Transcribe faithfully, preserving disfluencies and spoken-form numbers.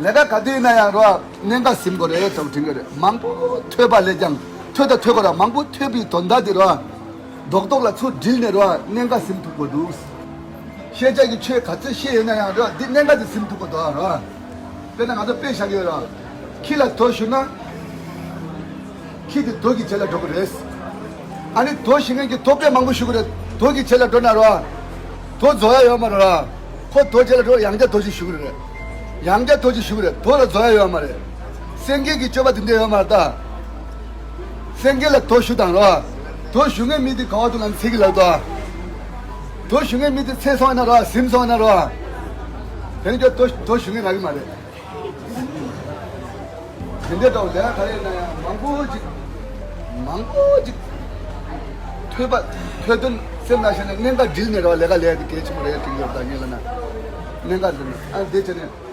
ལས་ཀ་ག་དུས་ཡིན་ན་ཡང་རོ། གནད་འགག་ཟིན་དགོས་རེད་ཙང་དྲན་གྱི་རེད། མང་པོ་ཐོས་པ་ལས་ཀྱང་ཐོས་དང་ཐོས་དགོས་ར། མང་པོ་ཐོས་པའི་དོན་དག་དེ་རོ། རྡོག་རྡོག་ལ་ཚུར་དྲིལ་ནས་རོ། གནད་འགག་ཟིན་ཐུབ་དགོས་འདུག་ཤེས་བྱ་གི་ཆོས་ག་ཚོད་ཤེས་ཡོད་ན་ཡང་རོ། འདི་གནད་འགག་དེ་ཟིན་ཐུབ་དགོས་འདུག་རོ། དཔེར་ན་ང་ཚོ་དཔེ་བཞག་གི་ཡོད་རོ། ཁྱི་ལ་དོ་ཞུ་ན། ཁྱི་དེ་དོ་གི་རྗེས་ལ་འགྲོ་གི་རེད། ཨ་ནི་དོ་ཞུ་མཁན་གྱི་དོ་དཔེ་མང་པོ་ཞུ་གི་རེད། དོ་གི་རྗེས་ལ་འགྲོ་ན་རོ། དོ་རྫོགས་ཡ་ཡོད་མ་རེད་རོ། ཁོ་དོ་རྗེས་ལ་འགྲོ་ཡང་བསྐྱར་དོ་ཅིག་ཞུ་གི་རེད། ཡང་བསྐྱར་དོ་ཅིག་ཞུ་གི་རེད། དོ་ལ་རྫོགས་ཡ་ཡོད་མ་རེད། སེང་གེ་གི་སྤྱོད་པ་དེ་འདྲ་ཡོད་མ་རེད་ད། སེང་གེ་ལ་དོ་ཞུ་དང་རོ། དོ་ཞུ་མཁན་མི་དེ་ག་བ་འདུག་ལབ་ན་ཚིག་གི་ལབ་དོ། དོ་ཞུ་མཁན་མི་དེ་ཚེ་སོང་ན་རོ། ཟིན་སོང་ན་རོ། དེ་འདྲ་དོ་དོ་ཞུ་མཁན་རག་གི་མ་རེད། དེ་འདྲའི་འདྲ་བོ་ལས་ཀ་ག་རེ་ཡིན་ན་ཡང་མང་པོ་ཅིག་མང་པོ་ཅིག་ཐོས་པ་ཐོས་དོན་སེམས་ལ་ཤར་ནས་གནད་འགག་དྲིལ་ནས་རོ། ལས་ཀ་ལས་དེ་གལ་ཆེན་པོ་རེད་དྲན་གྱི་ཡོད། ད་ངས་ལབ་ན་གནད་འགག་དྲིལ་ནས། ཨ་དེ་བྱས་ནས།